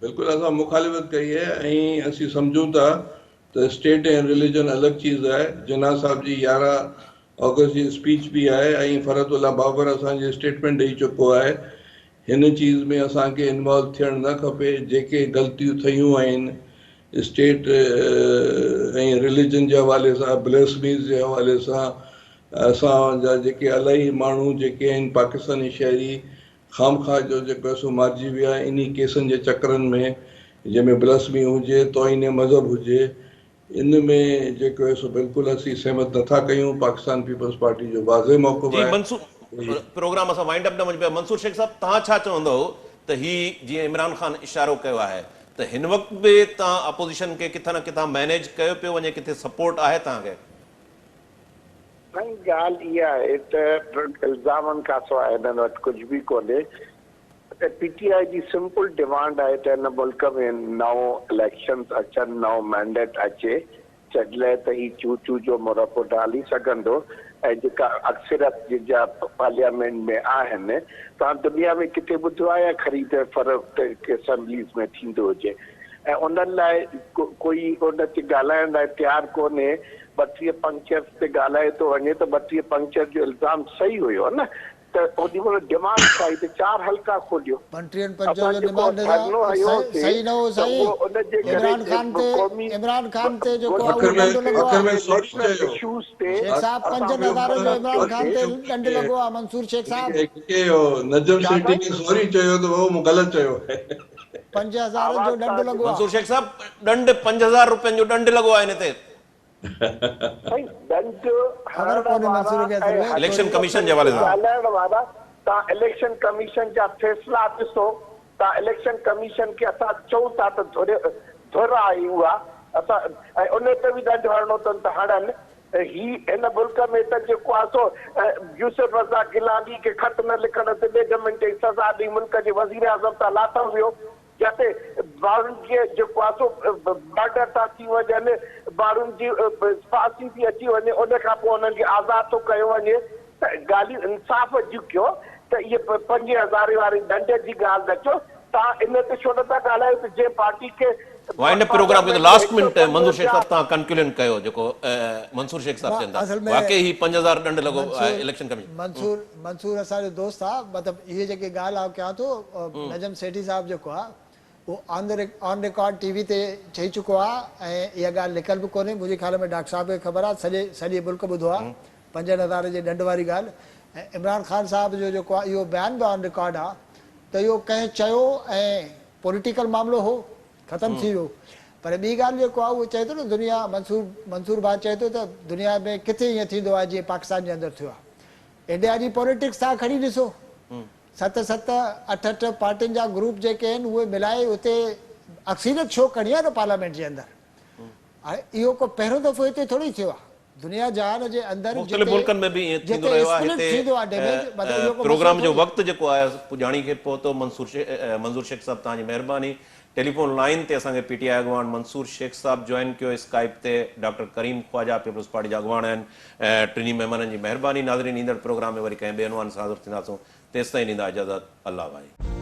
بلڪل اسان مخالفت ڪئي آهي ۽ اسين سمجهون ٿا ته اسٽيٽ ۽ رليجن الڳ چيز آهي، جناح صاحب جي 11 آگسٽ جي اسپيچ به آهي ۽ فرحت الله بابر اسان جي اسٽيٽمينٽ ڏئي چڪو آهي، هن چيز ۾ اسان کي انوالو ٿيڻ نه کپي، جيڪي غلطيون ٿيون آهن اسٽيٽ ۽ رليجن جي حوالي سان بليسميز جي حوالي سان اسان جا جيڪي الاهي ماڻهو جيڪي آهن پاڪستاني شهري خامخواه جو جيڪو آهي سو مارجي ويا انهي ڪيسن جي چڪرن ۾ جنهن ۾ بلاسمي هجي توهين مذهب هجي ان ۾ جيڪو آهي سو بلڪل اسين سهمت نٿا ڪيون پاڪستان پيپلز پارٽي جو واضح موقف جي آهي منصور پروگرام اسان وائنڊ اپ ڏانهن وڃون پيا منصور شيخ صاحب توهان ڇا چوندؤ ته هي جيئن عمران خان اشارو ڪيو آهي ته هن وقت به توهان اپوزيشن کي ڪٿان نه ڪٿان مئنيج ڪيو پيو وڃي ڪٿي سپورٽ آهي توهان کي؟ سائين ڳالهه اها آهي ته الزامن کان سواء هنن وٽ ڪجهه به ڪونهي ته پي ٽي آء جي سمپل ڊمانڊ آهي ته هن ملڪ ۾ نئون اليڪشنز اچن نئون مينڊيٽ اچي جڏهن ته هي چو چو جو مربو نه هلي سگهندو ۽ جيڪا اڪثريت جن جا پارليامينٽ ۾ آهن توهان دنيا ۾ ڪٿي ٻڌو آهي يا خريد فروخت اسيمبليز ۾ ٿيندو هجي ۽ انهن لاء ڪوئي ان تي ڳالهائڻ لاء تيار ڪونهي 32 پنڪچرز تي ڳالهائي ٿو وڃي ته 32 پنڪچر جو الزام صحيح هيو نه ته اوڏي مهل ڊمانڊ ڇا هئي ته چار حلقا کوليو. 35 پنچر اسان جو جيڪو ڊمانڊ ڌرڻو هنيوسي صحيح نه هو ته سائين اهو ان جي ڪري عمران خان تي قومي عمران خان تي جيڪو آهي آخر اهو ۾ ڏنڊ لڳو آخر آهي. ۾ سوري نيشنل چيو. اشوز تي شيخ صاحب اسان پنجن اهو هزارن جو عمران خان تي ڪيوسي. ڏنڊ لڳو آهي منصور شيخ صاحب. نجم ڇا سيٺي سائين؟ کي سوري چيو ته بابا مون غلط چيو. پنج هزارن آواز جو ڏنڊ توهان جي لڳو آهي. منصور شيخ صاحب ڏنڊ 5000 روپين جو ڏنڊ لڳو آهي هن تي. سائين ڏنڊ خبر هڻڻ ڪونهي وارا منصور کي ۽ اصل ۾ اليڪشن حقيقت ڪميشن جي حوالي سان. ڳالهائڻ وارا توهان اليڪشن ڪميشن جا فيصلا ڏسو توهان اليڪشن ڪميشن کي اسان چئون ٿا ته ڌر ڌر آهي اها اسان ۽ ان تي به ڏنڊ هڻڻو اٿن ته هڻن هي هن ملڪ ۾ ته جيڪو آهي سو يوسف رضا گيلاني کي خط نه لکڻ تي ڏيڍ منٽ جي سزا ڏئي ملڪ جي وزيراعظم تان لاٿو ويو جتي ماڻهن جي جيڪو آهي سو مرڊر ٿا ٿي وڃن، ماڻهن جي ڦاسي ٿي اچي وڃي ان کان پوء انهن کي آزاد ٿو ڪيو وڃي ته ڳالهيون انصاف جون ڪيو ته اهي پنجين هزاري واري ڏنڊ جي ڳالهه نه ڪيو توهان ان تي ڇو نٿا ڳالهايو ته جنهن پارٽي کي وائنڊ اپ پروگرام ڪيو ته پارليامينٽ ۾ لاسٽ هڪ سؤ منٽ منظور شيخ پنجونجاهه صاحب توهان ڪنڪليون ڪيو جيڪو منصور شيخ صاحب چون ٿا اصل ۾ واقعي هي 5000 ڏنڊ لڳو آهي منصور اليڪشن ڪميشن. منصور منصور اسان جو دوست آ مطلب هي جيڪي ڳالهه آئون ڪيان ٿو نجم سيٺي صاحب جيڪو آ اهو آن the on record T V تي چئي چڪو آ ۽ اها ڳالهه لڪل به ڪونهي منهنجي خيال ۾ ڊاڪٽر صاحب کي خبر آ سڄي سڄي ملڪ ٻڌو آ 5000 جي ڏنڊ واري ڳالهه ۽ عمران خان صاحب جو جيڪو آ اهو بيان به آن رڪارڊ آ ته اهو ڪنهن چيو ۽ پوليٽيڪل معاملو هو ختم ٿي ويو پر ٻي ڳالهه جيڪو آهي اهو چئي ٿو نه دنيا منصور منصور ڀاء چئي ٿو ته دنيا ۾ ڪٿي ائين ٿيندو آهي جيئن پاڪستان جي اندر ٿيو آهي انڊيا جي پوليٽڪس توهان کڻي ڏسو ست ست اٺ اٺ پارٽين جا گروپ جيڪي آهن اهي ملائي اتي اڪثريت شو ڪرڻي آهي نه پارليامينٽ جي اندر هاڻي اهو ڪو پهريون دفعو هتي ٿوري ٿيو آهي دنيا جهان جي اندر مختلف جتي ملڪن ۾ به ائين ٿيندو جتي رهيو آهي اسپلٽ هتي ٿيندو آهي ڊيميج مطلب اهو ڪو مسئلو پروگرام جو ٿوري وقت جيڪو آهي پڄاڻي کي پهتو منصور منظور شيخ صاحب توهان جي مهرباني ٽيليفون لائين تي اسان کي پي ٽي آء اڳواڻ منصور شيخ صاحب جوائن ڪيو اسڪائپ تي ڊاڪٽر ڪريم خواجه پيپلز پارٽي جا اڳواڻ آهن ٽنهي مهمانن جي مهرباني ناظرين ايندڙ پروگرام ۾ وري ڪنهن ٻئي عنوان سان حاضر ٿينداسون تيستائين ڏيندا اجازت الله ڀائي.